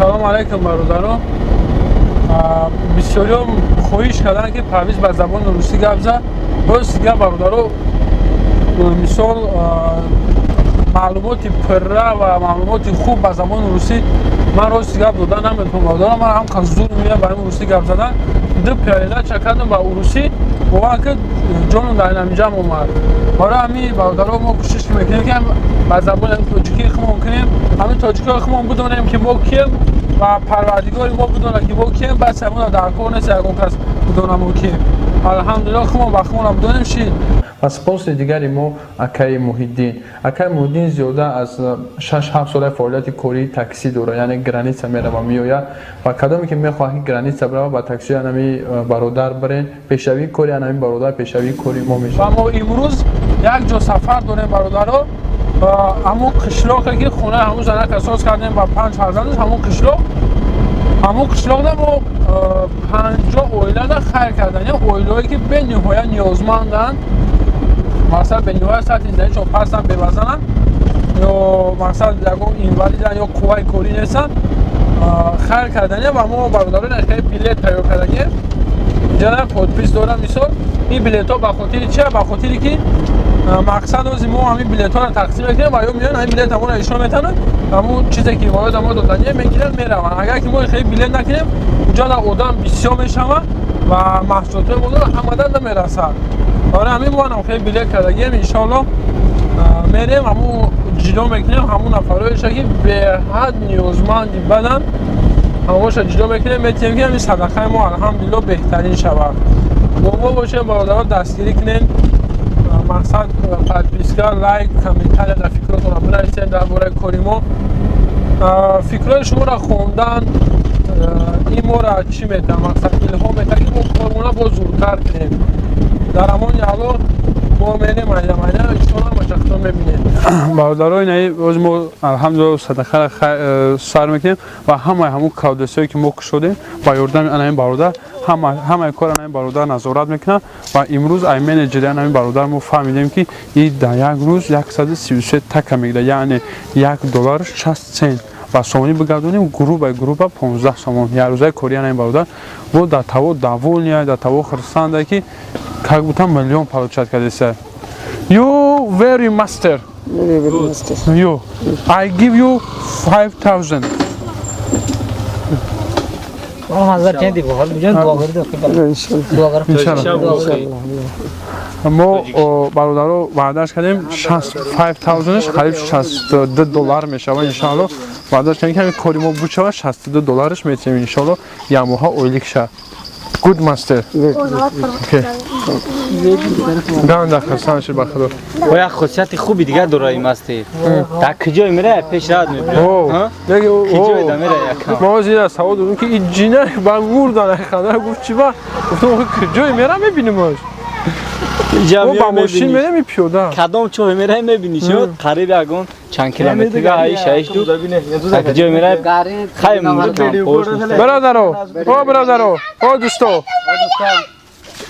Ассалому алайкум, бародарон. Бисёриҳо хоҳиш карданд, ки Парвиз ба забони русӣ гап зад. Рост гап, бародаро, мисол, маълумоти пурра ва маълумоти хуб ба забони русӣ ман, рости гап, дода наметавонам, бародарон. Ман ҳам зур меяд ба ин русӣ гап задан. Ду передача кардам ба урусӣ, бовар ки, ҷоном дар инамиҷам омад. Барои ҳамин, бародаро, мо кӯшиш мекунем, ки ба забони тоҷикии худмон кунем, ҳамин тоҷикои худмон бидонем, ки мо кием, ва Парвардигори мо бидонад, ки мо кием. Бас, ҳамона дар кор нест ягон кас бидона мо кием. Алҳамдулилло, худмон ба худмона бидонем шид. Ва спонсори дигари мо акаи Муҳиддин. Акаи Муҳиддин зиёда аз 6-7 сола фаъолияти кории таксӣ дорад, яъне граница мерава, меояд. Ва кадоме ки мехоҳад, ки граница бирава, ба таксии анами бародар бирен. Пешравии кори анами бародар пешравии кори мо мешавад. Ва мо имрӯз як ҷо сафар дорем, бародаро. Ҳамун қишлоқе, ки хонаи ҳамун занака соз кардем ба панҷ фарзандаш, ҳамун қишлоқда мо 50 оилада хайр карданем, оилаое ки бениҳоят ниёзманданд, мақсад, бениҳоят сатҳи зиндагишон пастанд, бевазананд ё, мақсад, ягон инвалиданд ё қувваи корӣ нестанд, хайр карданем. Ва мо, бародарон, хеле билет тайёр кардагем. Инҷа подпись дорам. Мисол, ин билетҳо ба хотири чи? Ба хотире ки, мақсад, ози мо ҳамин билетҳоро тақсим мекунем ва ё меоянд, ҳамин билет ҳамонро ишон метананд, ҳамун чизе ки вояд мо додание мегиранд, мераванд. Агар ки мо хеле билет накунем, уҷода одам бисёр мешавад ва маҳсулотҳои мо ҳамада намерасад. Барои ҳамин мо ҳам хеле билет кардагием. Иншоалло, мерем, ҳамун ҷидо мекунем, ҳамун нафароеша, ки беҳад ниёзманди баданд, ҳамоша ҷидо мекунем, метиҳем, ки ҳамин садақаи мо, алҳамдулилло, беҳтарин шавад. Бо мо бошем, бародаро, дастгирӣ кунем. Мақсад, подписка, лайк, комментария дар фикротонро бинависед дар бораи кори мо. Фикрҳои шуморо хондан ин моро чӣ метавад, мақсад, илҳом метавад, ки мо кормона боз зудтар кунем. Дар амони Аллоҳ. Мо мерем майда майда, иншоалло, ҳамаша худо мебинем, бародарои. Наи боз мо, алҳамдулилло, садақаро сар мекунем ва ҳамаи ҳамун кавдасиҳое, ки мо кушодем, ба ёрдами анаин бародар, ҳамаи кор анаин бародар назорат мекунад. Ва имрӯз ай менеҷери анаин бародар мо фаҳмидем, ки и дар як рӯз 133 така мегирад, яъне 1 доллару 60 цент. Ба сомонӣ бигардонем, грубо грубо 15 сомон якрӯзаи кори анаин бародар. Бо дар таво довольный, дар таво хурсанда, ки как будто миллион получать кардеса. You very master. Very, very master. You. I give you 5000. হাজার টাকা দিব বুঝলেন, দোয়া করে দাও। ইনশাআল্লাহ। দোয়া করো। Иншалло. Мо, бародаро, ваъдаш кардем 5000, қариб 62 доллар мешавад. Иншалло, ваъдаш кардем, ки ҳамин кори мо бучава, 62 доллараш метиҳем, иншалло, якмоҳа ойлик ша. Good master. Okay. Ганда хасан шуд, ба худо. Бо як хусусияти хуби дигар дора ин мастер. Дар куҷое мерая, пеш рад мебирад. Куҷое да мерая якам. Мо зира савол додем, ки ин ҷина ба мурдан ханда. Гуфт: «Чӣ?» Ба гуфтам: «Охи, куҷое мера, мебинимаш?» Мо ба мошин мерем и пиёда. Кадом чой мерай, мебинӣ, шуд қариб ягон чанд километр ҳай шаш ду. Дар куҷое мерай, хай. Бародаро, о бародаро, о дӯсто,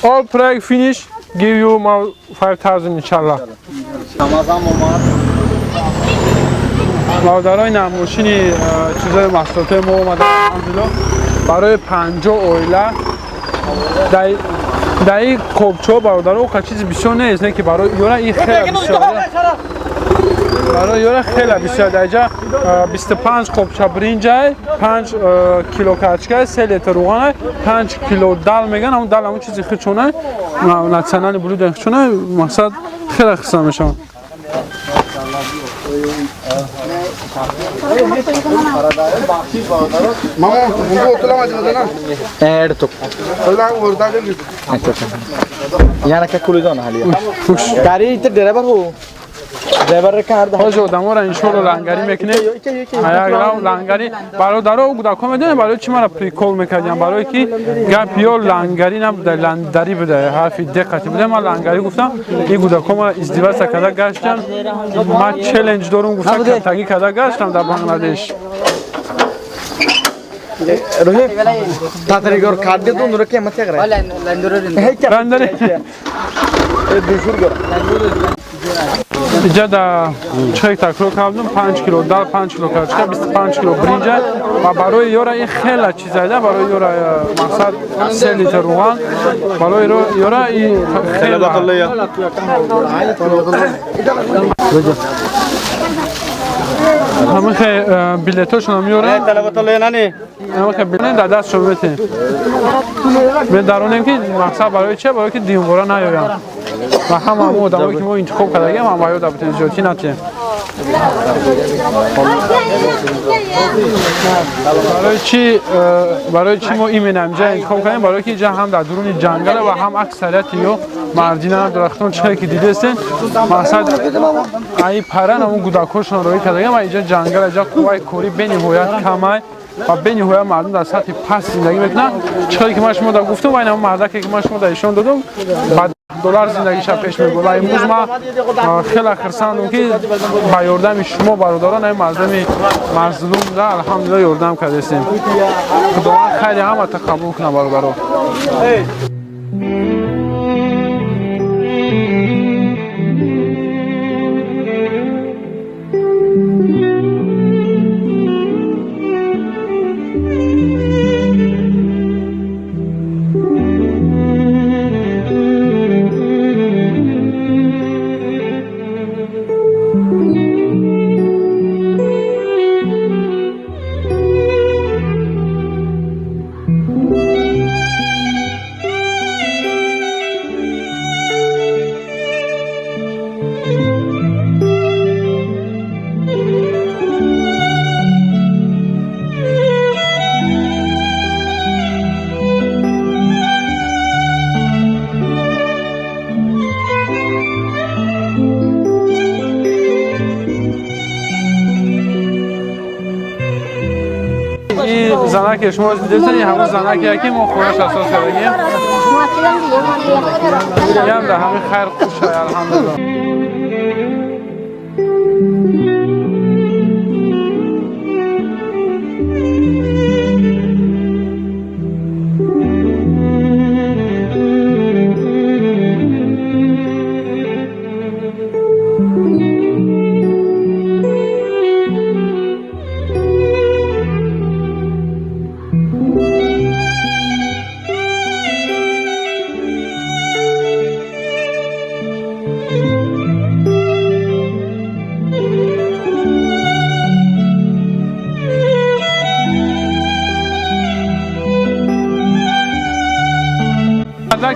all project finish, give you my 5000, иншаллах. Рамазан омад. Бародарои, мошини чизои маҳсулотҳои мо омада, алҳамдулилло, барои 50 оила. Дар ин кобчаҳо, бародаро, оқа чизи бисёр нест, не ки барои ёра ин хеле бисёр, барои ёра хеле бисёр. Дар инҷа 25 қобча бринҷай, 5 кило качкай, 3 литр руғанай, 5 кило дал меган, ҳамун дал, ҳамун чизи хичонай, национальный блюдо хичонай. Мақсад, хеле хисам мешавад. মামা তোলা মাছ না। এর তো। আচ্ছা, ইয়ানা কা খুলে দাও না হালিয়া গাড়ি তে ড্রাইভার হো ড্রাইভারের কার। Ҳозир одаморо, иншоалло, лангарӣ мекунем. Як рав лангарӣ, бародаро, кӯдакҳо медонем, барои чӣ мара прикол мекардиям? Барое ки гап ё лангарӣ набуда, ландарӣ буда, ҳарфи деққати буда. Ман лангарӣ гуфтам, ин кӯдакҳо мара издеваться карда гаштан. Ман челлендж дорум гуфта, катагӣ карда гаштам дар Бангладеш. রোহিত, তাড়াতাড়ি কর, কাট দিয়ে তো নুরে কেমন থেকে ландарӣ. দুশুর কর। Иҷа да чӣ такрор кардум, 5 кило дал, 5 кило картошка, 25 кило бринҷа ва барои ёра ин хела чизайда, барои ёра мақсад 3 литр руған, барои ёра ин хела. Ҳамин хе билетошонам меорам. Ҳамин хе билет дар дастшон метем. Медаронем ки мақсад барои че? Барои ки динвора наёянд. Ва ҳама ҳамон одамое ки мо интихоб кардагем, ҳама ёда бутем, зиёдтӣ натиҳем. Барои чӣ мо именно инҷа интихоб кардем? Барои ки инҷа ҳам дар дуруни ҷангала ва ҳам аксарияти ё мардина дарахтон, чӣ ки дидестен, мақсад ай паран ҳамон гудакҳошон роҳӣ кардагем. Ва инҷа ҷангала, инҷа қувваи корӣ бениҳоят камай ва бениҳоят мардум дар сатҳи паст зиндагӣ мекунанд. Чӣ ки ман шумо да гуфтам, ва ин ҳамон мардаке ки ман шумо да ишон додум, ба доллар зиндагиша пеш мебурд. Ва имрӯз ман хеле хурсандам, ки ба ёрдами шумо, бародарон, ин мардуми мазлум да алҳамдулилла ёрдам кардастем. Худованд хайри ҳамата қабул кунад, бародаро. Ин занаке шумо дидестен, ин ҳамон занакие ки мо хонаш асос кардагем. Ям дар ҳамин хайр хушай, алҳамдулилла.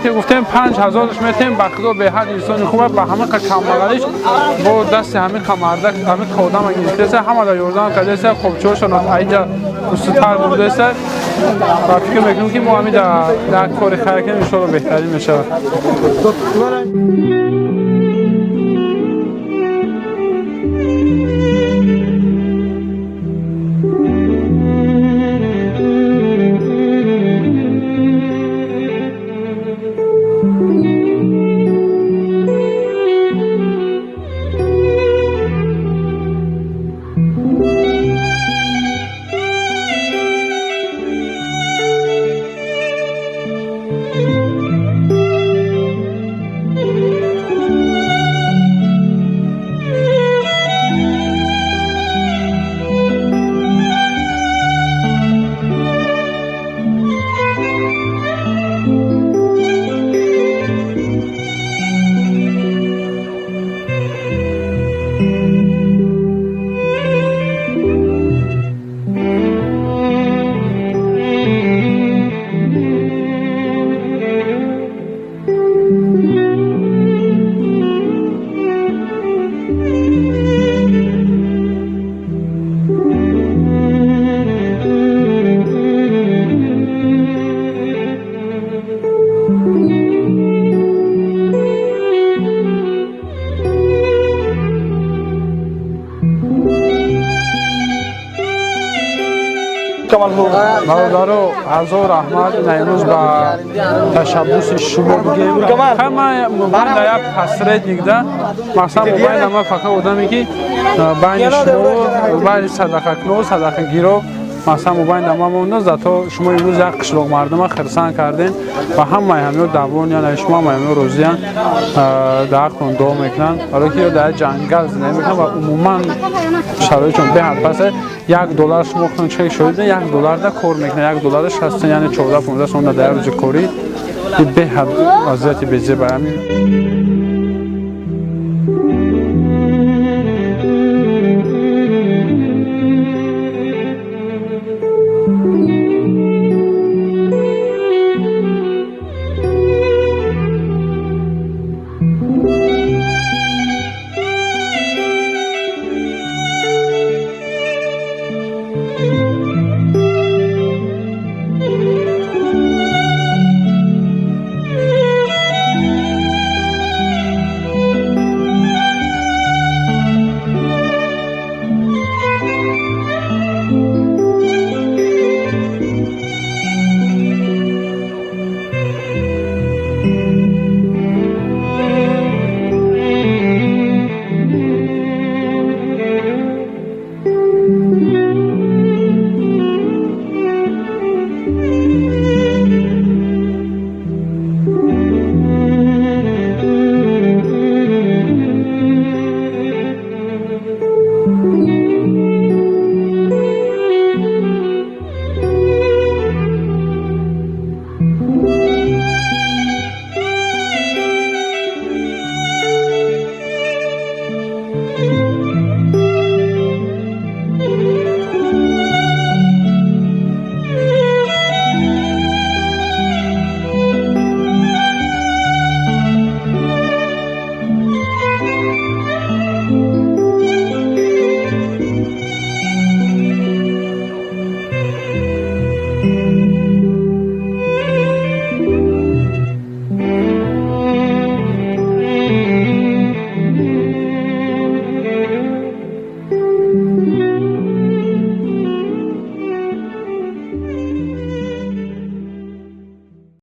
Ки гуфтем 5000-ш метем, ба худо беҳад инсони хуб, ба ҳама камбағалиш бо дасти ҳамин мардак, ҳамин одама гирифтеса, ҳама да ёрдам кардеса, қобчиҳошон айҷа устутар бурдеса. Ва фикр мекунем, ки мо ҳамин дар кори хайр кунем, иншоалло беҳтарин мешавад. Бародаро, ҳазор раҳмат. Ина имрӯз ба ташаббуси шумо бигем, ҳама мобайн да як посредник да, масалан, мобайн ама фақат одаме ки байни шумо, байни садақакуно, садақагиро. Масалан, мобайн да ма монда, зато шумо имрӯз як қишлоқ мардума хирсанд кардем ва ҳамаи ҳамё давон, яъне шумо ҳамаи ҳамё розиян, дар ҳақтон дуо мекунанд, барое ки ё дар ҷангал зиндагӣ мекунанд ва умуман шароитшон беҳад паст. 1 доллар, шумо худтон чӣ шоҳид, 1 долларда кор мекунад, 1 долларда 60, яъне 14-15 сомон дар як рӯзи корӣ. Беҳад вазъияти безеба ҳамин.